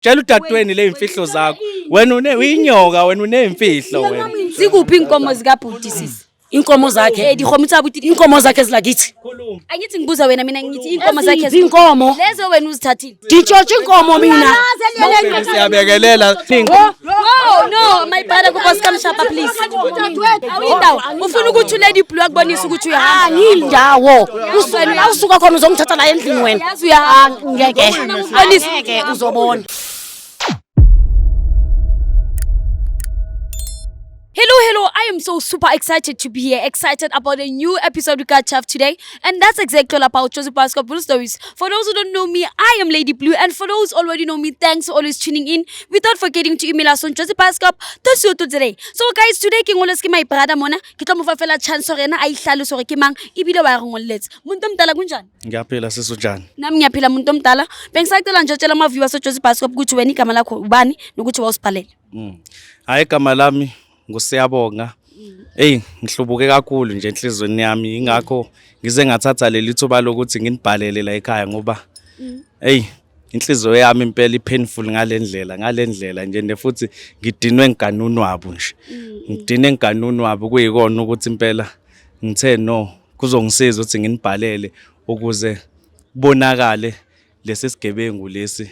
Tshela udadweni le imfihlo zakho. Wena une uyinyoka wena uneyimfihlo wena. Zikuphi inkomo zikabhuti sisi? Inkomo zakhe. Eh dikgomo tsa buti. Inkomo zakhe zilakithi. Angithi ngibuza wena mina ngithi inkomo zakhe Eziphi inkomo? Lezo wena uzithathile. Ngitshontshe inkomo mina. Siyabekelela. No, no, my brother kubo sikamshapa please. Awuyindawo. Ufuna ukuthi uLady Blue akubonise ukuthi uyahamba. Angiyindawo. Usuka la usuka khona uzongithatha la endlini wena. Yazi uyahamba. Ngeke. Ukubonisa. Ngeke uzobona. Hello, hello. I am so super excited to be here, excited about a new episode we got to have today. And that's exactly all about Joseph Basco Blue Stories. For those who don't know me, I am Lady Blue. And for those already know me, thanks for always tuning in. Without forgetting to email us on josephbascop.co.za. So guys, today ke ngoletse ke my brother mona. Ke tlo mo fa fela chance hore yena a ihlalose hore ke mang ebile wa re ngolletse. Muntu omdala kunjani? Ngiyaphila sisi unjani? Nami ngiyaphila muntu omdala. Bengisacela nje utshela ama-viewers eJoseph Bascop ukuthi wena igama lakho ubani nokuthi wawusibhalele. Hayi igama lami nguSiyabonga. Ey ngihlubuke kakhulu nje enhlizweni yami ingakho ngize ngathatha leli thuba lokuthi nginibhalele la ekhaya ngoba ey inhliziyo yami impela ipainful ngalendlela ngalendlela nje ne futhi ngidinwe ngiganunu wabo nje. Ngidinwe ngiganunu wabo kuyikona ukuthi impela ngithe no kuzongisiza ukuthi nginibhalele ukuze kubonakale lesi sigebengu lesi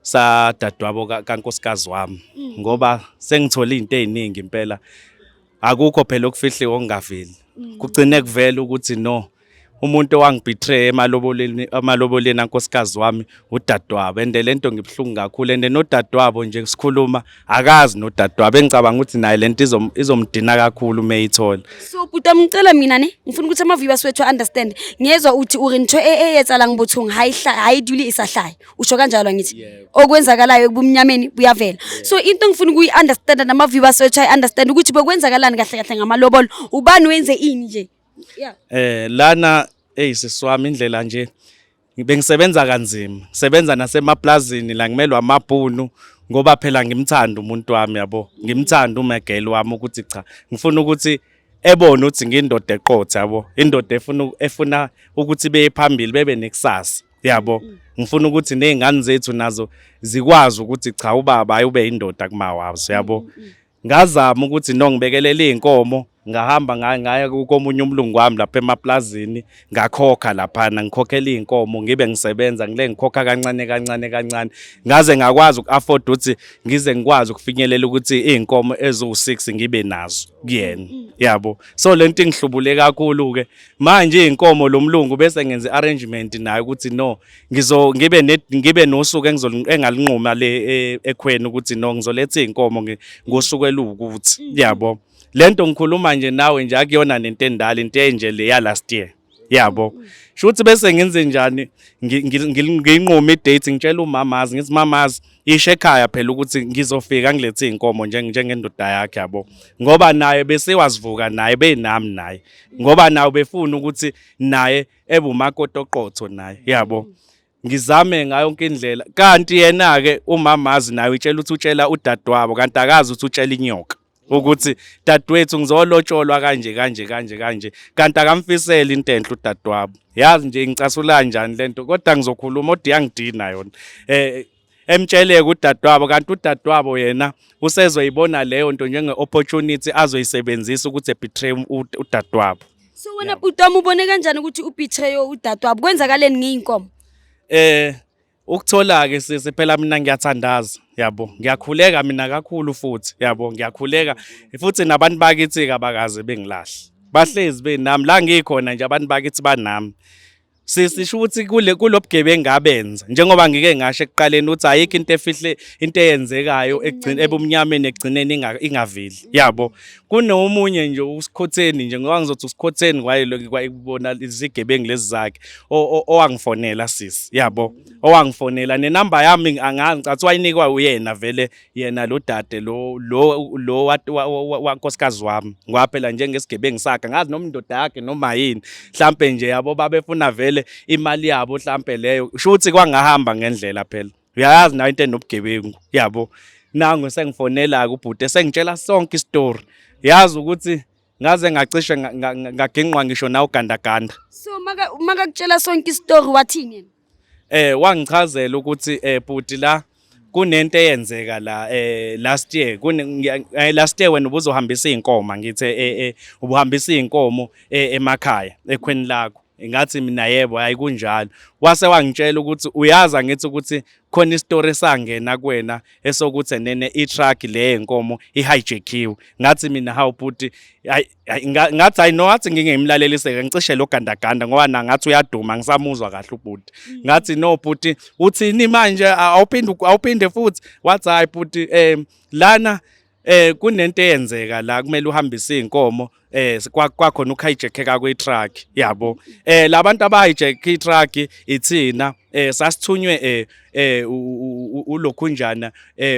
sadadewabo kankosikazi wami ngoba sengithole izinto eziningi impela akukho phela okufihliwe okungaveli kugcine kuvela ukuthi no umuntu owangibetray emaloboleni emaloboleni ankosikazi wami udadewabo and lento ngibuhlungu kakhulu and nodadewabo nje sikhuluma akazi nodadewabo engicabanga ukuthi naye lento izomdina kakhulu uma eyithola. So bhuti wami ngicela mina ne ngifuna ukuthi ama-viewers wethu understand ngiyezwa uthi uri ntho e e etsalang bothong ha e ha e dule e sa hlahe usho kanjalo angithi okwenzakalayo ebumnyameni buyavela so into engifuna ukuyi-understanda nama-viewers wethu ayi-understand ukuthi bekwenzakalani kahle kahle ngamalobolo ubani wenze ini nje yeah. Lana ey sisi wami indlela nje bengisebenza kanzima ngisebenza nasemaplazini la ngimelwa amabhunu ngoba phela ngimthanda umuntu wami yabo ngimthanda umegel wami ukuthi cha ngifuna ukuthi ebone ukuthi ngiyindoda eqotho yabo indoda efuna efuna ukuthi beye phambili bebe nekusasa yabo ngifuna ukuthi nezingane zethu nazo zikwazi ukuthi cha ubaba ayube indoda kumawazo yabo ngazama ukuthi no ngibekelele izinkomo ngahamba ngaya komunye umlungu wami lapha emaplazini ngakhokha laphana ngikhokhela izinkomo ngibe ngisebenza ngile ngikhokha kancane kancane kancane ngaze ngakwazi uku-afford ukuthi ngize ngikwazi ukufinyelela ukuthi izinkomo eziwu-6 ngibe nazo kuyena yabo so lento ingihlubule kakhulu-ke manje izinkomo lo mlungu bese ngenza i-arrangement naye ukuthi no ngizo ngibe ne, ngibe nosuku engalinquma le ekhweni ukuthi no ngizoletha izinkomo ngosuku eluwukuthi yabo lento ngikhuluma nje nawe nje akuyona nento endala into enje le ya last year yabo shuthi bese ngenze njani ngiyinqume idate ngitshela umamazi ngithi mamazi isho ekhaya phela ukuthi ngizofika ngilethe izinkomo njengendoda yakhe yabo ngoba naye bese wazivuka naye benami naye ngoba nawe befuna ukuthi naye ebe umakoti oqotho naye yabo ngizame ngayo yonke indlela kanti yena ke umamazi naye utshela ukuthi utshela udadewabo kanti akazi ukuthi utshela inyoka ukuthi dadewethu ngizolotsholwa kanje kanje kanje kanje kanti akamfiseli into enhle udadewabo yazi nje ngicasula kanjani lento kodwa ngizokhuluma kodwa iyangidina yona emtsheleke udadewabo kanti udadewabo yena usezoyibona leyo nto njenge-opportunity azoyisebenzisa ukuthi ebetray udadewabo. So wena bhuti wami ubone kanjani ukuthi ubetray udadewabo? Kwenzakaleni ngeyinkomo? Ukuthola ke sisi phela mina ngiyathandaza yabo ngiyakhuleka mina kakhulu futhi yabo ngiyakhuleka futhi nabantu bakithi abakaze bengilahle bahlezi benami la ngikhona nje abantu bakithi banami sisho ukuthi kule kulobugebengu abenza njengoba ngike ngasho ekuqaleni ukuthi ayikho into efihle into eyenzekayo egcine ebumnyameni egcineni ingaveli yabo kunomunye nje usikhotheni nje ngoba ngizothi usikhotheni kwayibona izigebengu lezi zakhe owangifonela sisi yabo owangifonela nenamba yami angazi ngicathi wayinikwa uyena vele yena lo dade lo lo lo wankosikazi wami ngoba phela njengesigebengu sakhe ngazi noma indoda yakhe noma yini mhlampe nje yabo babefuna vele imali yabo mhlampe leyo shuthi kwangahamba ngendlela phela uyayazi nayo into enobugebengu yabo nangu sengifonela ubhuti esengitshela sonke isitori yazi ukuthi ngaze ngacishe ngaginqwa ngisho nawo gandaganda. So makakutshela sonke isitori wathini yena? Wangichazela ukuthi bhuti la Kunento eyenzeka la last year last year wena ubuzohambisa izinkomo, ngithe ubuhambisa izinkomo emakhaya ekhweni lakho. Ngathi mina yebo, hayi kunjalo. Wase wangitshela ukuthi uyazi, angithi ukuthi khona isitori sangena kuwena esokuthi nene i-truck le yenkomo i-hijackiwe. Ngathi mina hawu bhuti, hayi hayi, ngathi hayi no, ngathi ngingimlaleliseke ngicishe lo gandaganda ngoba na ngathi uyaduma, ngisamuzwa kahle ubhuti. Ngathi no bhuti, uthini manje? Awuphinde futhi. Wathi hayi bhuti, lana kunento eyenzeka la, kumele uhambise izinkomo, kwakhona ukuhijackeka kwe-truck yabo. Labantu abahijack i-truck ithina, sasithunywe ulokhunjana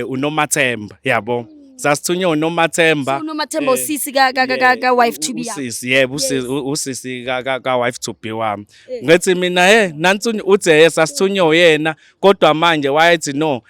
uNomathemba yabo, sasithunywe uNomathemba. So uNomathemba usisi ka wife to be yakho. Usisi, yebo, usisi ka wife to be wami. Ngathi mina he nansi, uthi sasithunywe uyena, kodwa manje wayethi no,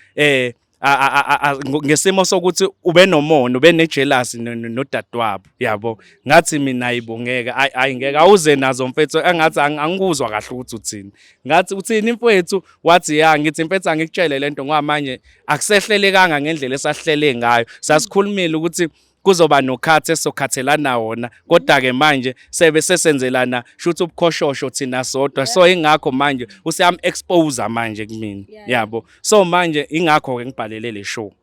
ngesimo sokuthi ube nomona, ube nejealousy nodadewabo yabo. Ngathi mina ayibongeke, ayi ayi ngeke, awuze nazo mfethu, engathi angikuzwa kahle ukuthi uthini. Ngathi uthini mfethu? Wathi ya, ngithi mfethu angikutshele lento ngoba manje akusehlelekanga ngendlela esahlele ngayo. Sasikhulumile ukuthi kuzoba nokhathe esokhathelana wona, kodwa-ke manje sebe sesenzelana shuthi ubukhoshosho thina sodwa, so ingakho manje useyam-expose manje kumina yabo. So manje ingakho-ke ngibhalele le show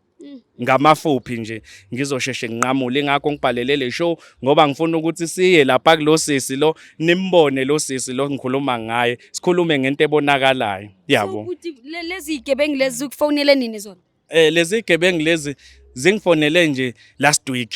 ngamafuphi nje, ngizosheshe nginqamule. Ingakho ngibhalele le show ngoba ngifuna ukuthi siye lapha kulo sisi lo, nimbone lo sisi lo ngikhuluma ngaye, sikhulume ngento ebonakalayo yabo. So ukuthi lezi igebengu lezi zikufonele nini zona? Lezi gebengu lezi zingifonele nje last week.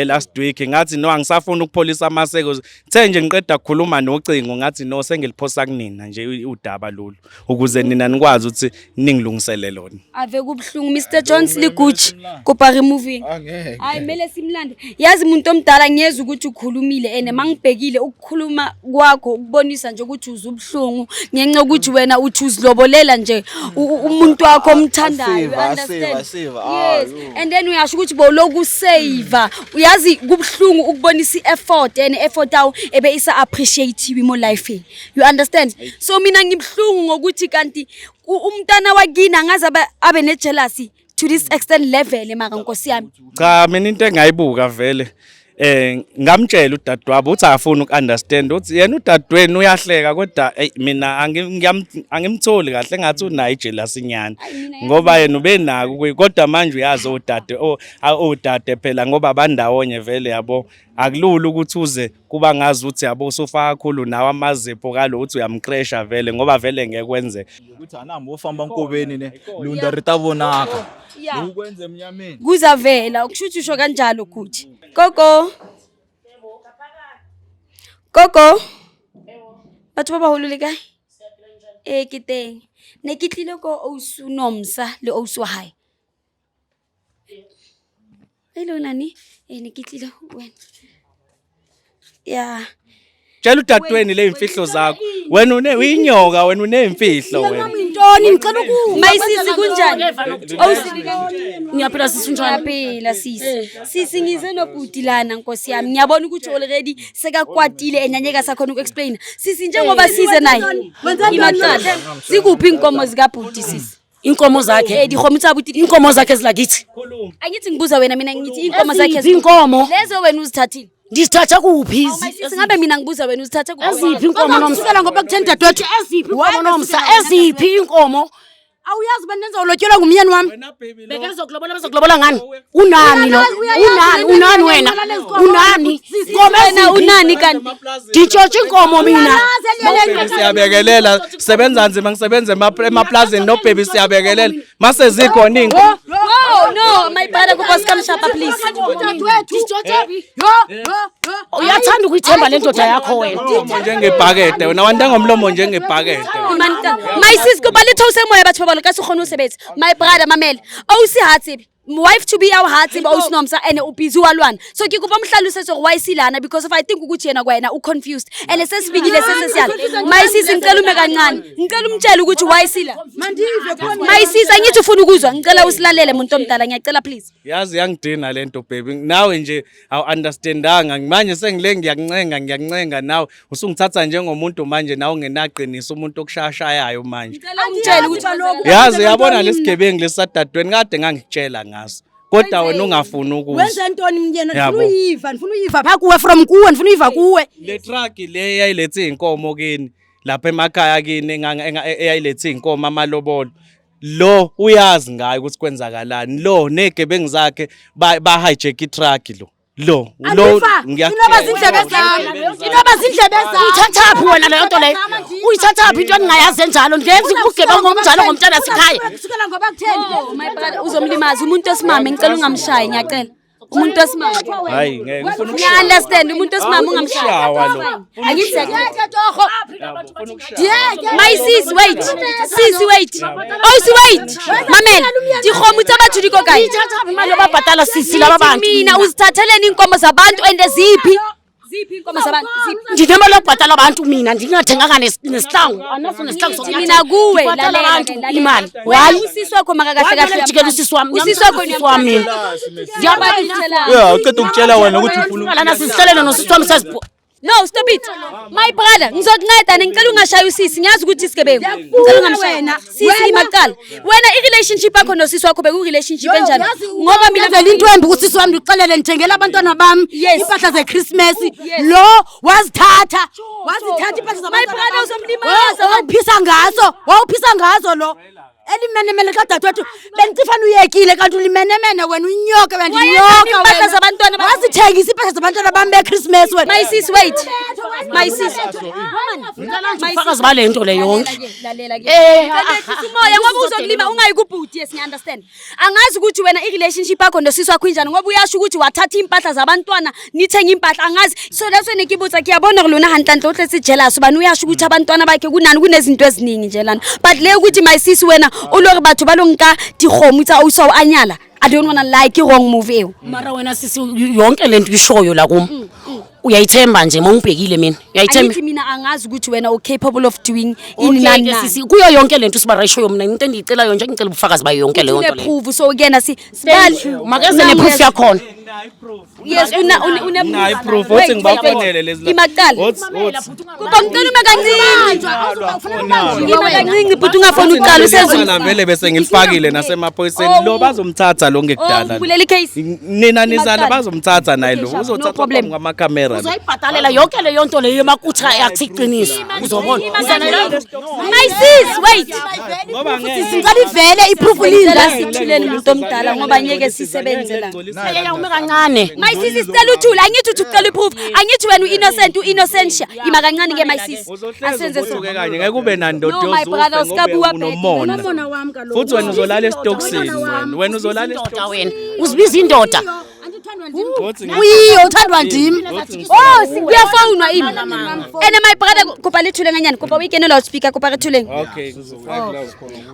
Last week ngathi no, angisafuni ukupholisa amaseko. Uthe nje ngiqeda ukukhuluma nocingo, ngathi no, sengiliphosa kunina nje udaba lolu ukuze nina nikwazi ukuthi ningilungisele lona. Ave kubuhlungu, Mr Jones Liguchi, kopa removing. Angeke. Hayi, kumele simlande. Yazi umuntu omdala, ngiyezwa ukuthi ukhulumile and mangibhekile ukukhuluma kwakho ukubonisa nje ukuthi uzubuhlungu ngenxa yokuthi wena uthi uzilobolela nje umuntu wakho omthandayo. You Asiva, understand? asiva, asiva. Ah, Yes. yo. And then uyasho ukuthi bowuloku usave. Uyazi kubuhlungu ukubonisa i-effort and effort awu ebe isa appreciate mo life. You understand? So mina ngibuhlungu ngokuthi kanti umntana wakini angaze abe ne jealousy to this extent level, maka nkosi yami. Cha, mina into engayibuka vele, ngamtshela udadewabo, uthi akafuni uku-understand, uthi yena udadewenu uyahleka, kodwa ey mina angimtholi kahle, engathi unayo ijealousy nyana ngoba yena ubenako kodwa manje uyazi odade, odade phela ngoba bandawonye vele yabo, akulula ukuthi uze kuba ngazi ukuthi yabo usufaka kakhulu nawe amazipho kalo uthi uyamcrasha vele ngoba vele ngeke kwenzeke. Ukuthi anambi wo famba nkoveni ne lunda ri ta vonaka. Loko ku endze emnyameni. Kuzavela ukusho ukuthi usho kanjalo kuthi. Gogo. Gogo. Batho ba baholo le kae? Eh, ke teng. Ne ke tlile ko ausi Nomsa le ausi wa hae. Hello nani? Eh, ne ke tlile ho wena. Ya. Tshela udadewenu le imfihlo zakho wena, une uyinyoka wena, uneyimfihlo wena. Intoni? Ngicela ukuva. My sisi, kunjani? Ausi. Ngiyaphila sisi, unjani? Ngiyaphila sisi. Sisi, ngize nobhuti lana nkosi yami. Ngiyabona ukuthi already sekakwatile enyanyeka sakhona uku-explain. Sisi, njengoba size naye. Imacala. Zikuphi inkomo zikabhuti sisi? Inkomo zakhe. Eh, dikgomo tsa abuti. Inkomo zakhe zilakithi. Angithi ngibuza wena, mina ngithi inkomo zakhe Eziphi inkomo? Lezo wena uzithathile. Ndizithatha kuphi? Awu, my sisi, ngabe mina ngibuza wena uzithathe kuphi? Eziphi inkomo Nomsa? Kusukela ngoba kutheni dadewethu? Eziphi inkomo Nomsa? Eziphi inkomo? Awuyazi uba nenza ulotyelwa ngumyeni wami. Bekezokulobola, bezokulobola ngani? Unani lo? Unani? Unani wena? Unani? Nkomo Wena eziphi? unani kanti? Nditshontsha inkomo mina. Siyabekelela, sebenza nzima, ngisebenza emaplazini nobhebi, siyabekelela mase zikhona iy'nkomo. No, no, my brother, kubo skamshapa please. Uyathanda ukuyithemba le ndoda yakho wena. Umlomo njengebhakede wena, wanda ngomlomo njengebhakede. My sis, kopa le theose moya, batho ba balo ka se kgone ho sebetsa. My brother, mamela. Ausi ha tsebe. Wife to be ya ha tseba o Nomsa ene o busy wa lwana. So ke kopa mo hlalosetse gore why silana, because if I think ukuthi yena kwayena u confused and sesibikile sesesiyana. My sis, ngicela ume kancane, ngicela umtshele ukuthi why sila. Mandive kuwe. My sis, angithi ufuna ukuzwa, ngicela usilalele, muntu omdala, ngiyacela, please. Yazi yangidina lento, baby. Nawe nje awu-understandanga manje. Sengile ngiyakuncenga, ngiyakuncenga, nawe usungithatha njengomuntu manje nawe ungenaqiniso, umuntu okushayashayayo manje. Ngicela umtshele ukuthi Yazi yabona lesigebengu lesadadweni kade ngangikutshela ngaso, kodwa wena ungafuni ukuzwa. Wenze ntoni myena? Yabo. Ndifuna uyiva, ndifuna uyiva phaa kuwe, from kuwe, ndifuna uyiva kuwe. Le truck le eyayilethe iy'nkomo kini lapha emakhaya kini, eyayilethe iy'nkomo amalobolo, lo uyazi ngayo ukuthi kwenzakalani. Lo ney'gebengu zakhe ba-hijack i-truck lo lo lo. Andifa, inoba zindlebe zam, inoba zindlebe zam. Uyithathaphi wena leyo nto leyo? Uyithathaphi into endingayazi enjalo? Ngenza ubugebengu ngomnjalo ngomntana sekhaya. Kusukela ngoba kutheni? Oh, my brother, uzomlimaza umuntu osimame, ngicela ungamshayi, ngiyacela. Umuntu osimame. Hayi, ngeke, ngifuna Ngiya-understand, umuntu osimame ungamshayi. Ukushawa lo. Angithi Diyeke torho. Diyeke. My sis, wait. Sis, wait. Oh, si wait. Mamela, dikgomo tsa batho di ko kae? Uyithathaphi imali yobabhatala sisi laba bantu? Mina uzithatheleni inkomo zabantu and ziphi? Ziphi inkomo zabantu? Ziphi? Ndinemali yokubhatala abantu mina ndingathenganga nesihlangu, anaso nesihlangu. Ngithi mina kuwe, Ndibhatala lalela abantu ke, lalela. imali. Wena Hayi. usisi wakho maka kahle kahle. Jikela usisi wami. Usisi wakho Usisi wami mina. Yeah, uqeda ukutshela wena ukuthi ufuna Lana sizihlelele nosisi wami sezibho. No, stop it. My brother, ngizokunceda, ngicela ungashayi usisi. Ngiyazi ukuthi isigebengu. Ngicela ungamshayi. Wena. Sisi Wena. imaqala. Wena i-relationship yakho nosisi wakho beku relationship enjani? Ngoba mina Ngenzela into embi usisi wami, ndikuxelele, ndithengela abantwana bam iimpahla ze-Christmas. Lo wazithatha, wazithatha iimpahla. My brother, uzomlimaza. Wawuphisa ngaso, wawuphisa ngazo lo elimenemene kadadewethu. Bendicifana uyekile, kanti ulimenemene wena, uyinyoka wena. Wayenzani Ndinyoka iimpahla wena. zabantwana Wazithengisa iimpahla zabantwana bam be-Christmas wena. My sis, wait. My sis. Ubufakazi bale nto le yonke. Lalela ke. Eh, Ngicela umoya ngoba uzokulima ungayi kubhuti. Yes, ngiya-understand. Angazi ukuthi wena i-relationship yakho nosisi wakho injani, ngoba uyasho ukuthi wathatha iy'mpahla zabantwana, nithenge iy'mpahla, angazi. So that's when ke botsa, ke a bona gore lona hantlentle o tletse jealous, hobane uyasho ukuthi abantwana bakhe kunani, kunezinto eziningi nje lana. But le ukuthi my sis wena o lo re batho ba lo nka dikgomo tsa ausi wa o anyala, I don't wanna lie, ke wrong move eo. Mara wena sisi, yonke le nto uyishoyo la kum, uyayithemba nje uma ungibhekile mina? Uyayithemba? Angithi mina angazi ukuthi wena u capable of doing ini Okay nani ke nani. sisi, kuyo yonke le nto usibara ishoyo, mina into endiyicelayo nje, ngicela ubufakazi bayo yonke leyo nto leyo. Une-proof, so kena si sibali. Makeze ne-proof yakhona. Yes, una Nayi proof, Wait, othi wait, wait. ngibafonele lezi. Imaqala. Othi othi. Kuba ngicela ume kancinci. Ima kancinci bhuti, ungafuni ukuqala usezulu. Icala vele bese ngilifakile nasemaphoyiseni. Lo bazomthatha lo Oh, ngekudala. uvulela i-case. Nina nizana, Imaqala. bazomthatha naye lo. Okay, sharp. No Uzothathwa problem. phambi kwamakhamera lo. Uzoyibhatalela yonke leyo nto leyo emakuthi athi iqiniso, uzobona. My sis, wait. Ngoba ngeke. Sisi, ngicela ivele i-proof Ngicela linda. sithuleni umuntu omdala ngoba ngeke sisebenze la. Ume kancane. My sis, sicela uthule, angithi uthi ucela i-proof. Angithi wena u-innocent, u-innocentia. Ima kancane ke my sis. Uzohlezi Asenze so. ubothuke kanye, ngeke ube nandoda. No, my brother, yozufe ngoba usikabuwa unomona. Unomona wami kaloku. Futhi wena uzolala esitokisini wena. Wena uzolala Indoda esitokisini. wena uzibiza indoda. Othi Uyiyo, uthandwa ndim. Oh, kuyafonwa imi. And my brother, kopa le thule nganyana, kopa o ikene loudspeaker, kopa re thuleng. Okay.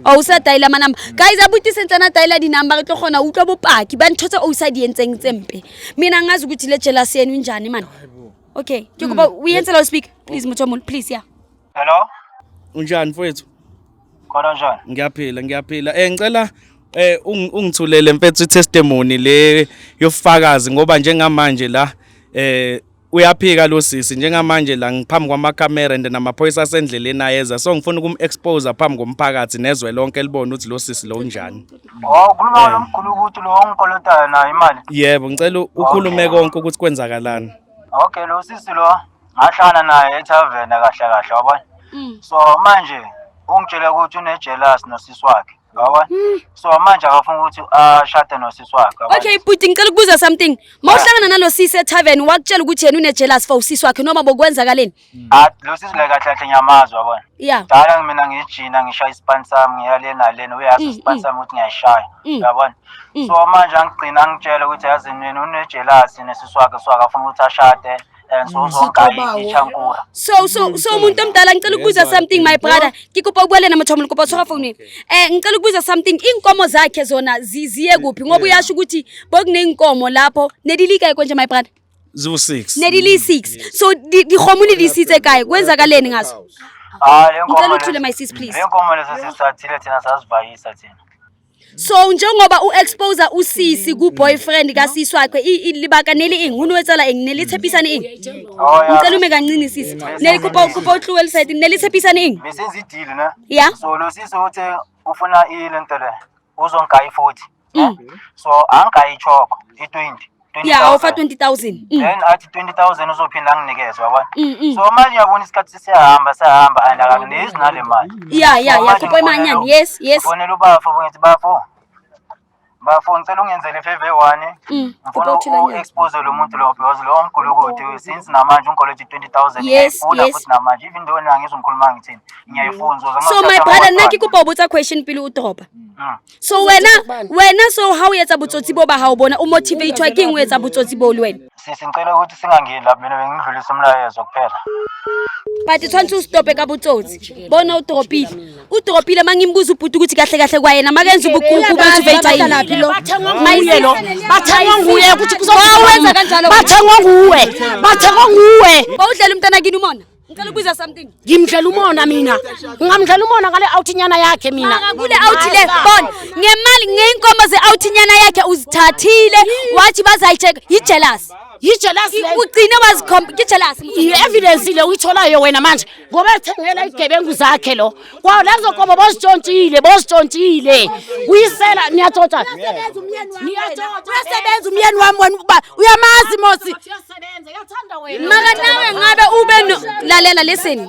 O sa dial manamba. Guys, abuti sentsana dial di-number, re tlo kgona ho utlwa bopaki ba ntho tse o sa di entseng tse mpe. Mina angazi ukuthi le jealous yenu injani man. Okay, ke kopa o entse loudspeaker. Please motho o moholo, please, yeah. Hello? Unjani mfowethu? Khona njani? Ngiyaphila, ngiyaphila. Ngicela ungithulele mfethu testimony le yofakazi, ngoba njengamanje la uyaphika lo sisi. Njengamanje la ngiphambi kwamakhamera and namaphoyisa asendleleni ayeza, so ngifuna ukum-expose phambi komphakathi nezwe lonke libone ukuthi lo sisi lo unjani. Oh, ukhuluma nomkhulu ukuthi lo ongikolotayo nayo imali. Yebo, ngicela ukhulume konke ukuthi kwenzakalani. Okay, lo sisi lo ngahlangana naye etavern kahle kahle, wabona? So manje ungitshela ukuthi une-jealous nosisi wakhe, wabona? So manje akafuna ukuthi ashade nosisi wakhe, wabona? Okay, bhuti, ngicela ukubuza something. Mawuhlangana nalo sisi etavern, wakutshela ukuthi yena une-jealous for usisi wakhe noma bokwenzakaleni? Ah, lo sisi la kahle kahle ngiyamazi, wabona? Dala mina ngijina ngishaya isipani sami, ngiya le nalena, uyazi isipani sami ukuthi ngiyayishaya, uyabona? So manje angigcina angitshela ukuthi yazi mina une-jealous nesisi wakhe, so akafuna ukuthi ashade. And so uzongigaya ichankura. So umuntu omdala, ngicela ukubuza something, my brother. Ke kopa o bua le nna, motho wa moloko, kopa o tshwara phone. Ngicela ukubuza something. Inkomo zakhe zona ziye kuphi? Ngoba uyasho ukuthi bokuneyinkomo lapho. Ne di le kae konje, my brother? Ziwu-6. Ne di le 6. So dikgomo ne di sitse kae? Kwenzakaleni ngazo? Ah, le nkomo Ngicela uthule, my sis, please. Le nkomo lezo sisithathile thina, sazivayisa thina. So njengoba u-expose usisi ku-boyfriend kasisi wakhe, libaka ne le eng? Ho no etsahala eng? Ne le tshepisane eng? Oh ya. Ngicela ume kancane, sisi. Ne kopa o tlohe le side. Ne le tshepisane eng? Besenza i-deal ne. Yeah. So lo sisi uthe ufuna ile nto le, uzongigaya i-40. So angigayi ichoko i-20. Yeah, awufa 20,000. Then athi 20,000 uzophinda anginikeze, yabona. So manje uyabona isikhathi sesiyahamba, siyahamba, and akanginikezi nale mali. Yeah, So manje kopa imanyana. Yes. Ngifonela ubafo, ngithi, "Bafo, bafo, ngicela ungenzele i-favor eyi-one. Ngifuna Kopa uthule nyana. u-expose lo muntu lo, because lo mgulukudu, since namanje ungikolote i-20,000. Ngiyayifuna futhi namanje, even though angizwa ngikhuluma ngithini, ngiyayifuna." So So my brother, nna ke kopa o botsa question pele o dropa. So wena, so ha o etsa botsotsi bo ba hao, bona o motivatewa ke eng o etsa botsotsi bo le wena? Sisi, ngicela ukuthi singangeni lapho, mina bengidlulisa umlayezo kuphela. But tshwanetse o stope ka botsotsi. Bona o dropile. O dropile. Mangimbuza ubhuti ukuthi kahle kahle kwayena makenza ubukuku motivate yini? Bathengwa nguye lo, bathengwa nguye ukuthi Wawenza kanjalo. Bathengwa nguwe, bathengwa nguwe. Bawudlela umntana kini umona. Ngicela ukubuza something. Ngimdlela umona mina? Ngingamdlela umona ngale awuthinyana yakhe mina? Mara kule outie le, bona ngemali, ngeyinkomo ze-outie-nyana yakhe uzithathile, wathi bazayi-check. Yi-jealous. Yi-jealous le. Ugcine wazikhomba, ke-jealous. I-evidence le uyitholayo wena manje, ngoba ethengela igebengu zakhe lo kwa lezo nkomo, bozitshontshile, bozitshontshile, uyisela, niyatshontsha. Uyasebenza umyeni wami wena. Uyasebenza umyeni wami wena, uba uyamazi mosi. Mara nawe ngabe ube no lalela, listen,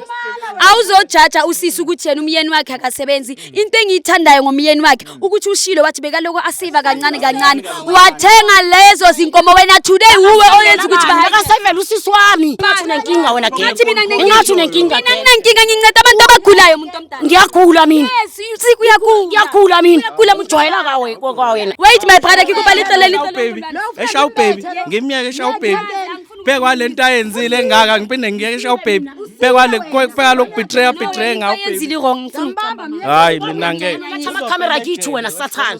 awuzojaja usisi ukuthi yena umyeni wakhe akasebenzi. Into engiyithandayo ngomyeni wakhe ukuthi ushilo, wathi bekaloko asiva kancane kancane, wathenga lezo zinkomo. Wena today uwe oyenza ukuthi Akasevele usisi wami. Ngathi unenkinga wena girl. Ngathi mina nginenkinga. Ngathi unenkinga Mina girl. nginenkinga? Nginceda abantu abagulayo, muntu omdala. Ngiyagula mina. Yes, you uyagula. Ngiyagula mina. Uyagula, muntu. Ujwayela kawe kwawena. Wait, my brother, ke kopa letlele. Baby, eshawu baby, ngimyeke eshawu baby. Bhekwa lento ayenzile engaka, ngiphinde ngiyeke eshawu baby. Bhekwa le, bheka lokhu betray ngawu baby. Yenzile wrong, ngifuna ukucabanga. Hayi, mina ngeke. Amakhamera kithi wena sathana.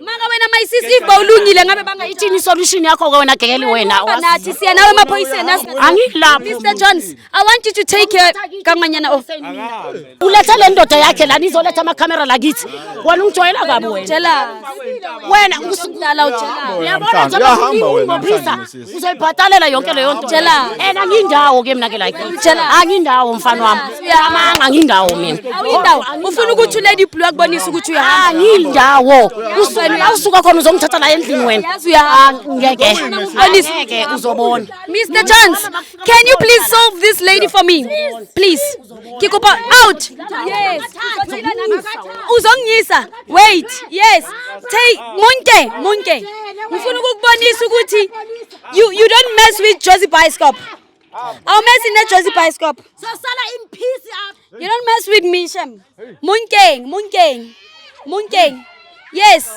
Maka wena, my sis, if bawulungile ngabe banga Ithini solution yakho ke wena girl, wena? Nathi siya nawe emaphoyiseni. Angilapho. Mr Jones, I want you to take care kangwanyana off. Ulethe le ndoda yakhe la, nizoletha amakhamera la kithi. Wena ungijwayela kabi wena. Jealous. Wena Mdala, ujealous. uyabona Namhlanje, uyahamba wena njengoba namhlanje, sis. uzoyibhatalela yonke leyo nto. Jealous. And angindawo ke mina ke like. Jealous. Angindawo mfana wami. Amanga, angindawo mina. Awuyindawo. Ufuna ukuthi uLady Blue akubonise ukuthi uyahamba. Angindawo. Usuka la usuka khona, uzongithatha la endlini wena. Yazi uyahamba. Ngeke. Ubonise. Ngeke, uzobona. Mr Jones, can you please solve this lady for me? Please. Ke kopa out. Yes. Uzongiyisa. Wait. Yes. Take Monke, Monke. Ngifuna ukukubonisa ukuthi you don't mess with Josie Bioscope. Awumesi ne Josie Bioscope. Sosala in peace apha. You don't mess with me, Shem. Munkeng, Munkeng. Munkeng. Yes.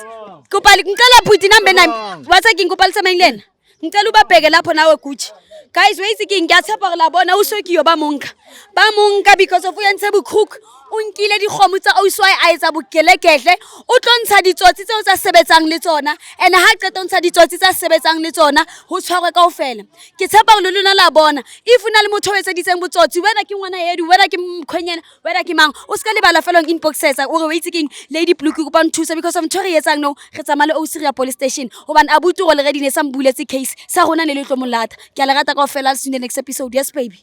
Kopa ngicela bhuti number 9. Watsa ke ngopa le lena. Ngicela ubabheke lapho nawe Gucci. Guys, wait, ke ngiyatshepa gore la bona o sokiyo ba monka. Ba monka because of o entse bokhuk. O nkile dikgomo tsa ausi wa hae, a etsa bokelekehle. O tlo ntsha ditsotsi tseo tsa sebetsang le tsona. And ha qeta ho ntsha ditsotsi tsa sebetsang le tsona, ho tshwarwe kaofela. Ke tshepa hore le lona la bona. If o na le motho o etseditseng botsotsi, wena ke ngwana edu, wena ke mkhwenyana, wena ke mang, o ska lebala fela ho inboxetsa o re, "Waitse keng, Lady Blue, ke kopa nthusa because of ntho e re etsang nou, re tsamaya le ausi, re ya police station." Hobane abuti gore le redine sa mbuletse case sa rona ne le tlo molata. Ke a le rata kaofela. I'll see you in the next episode. Yes, baby.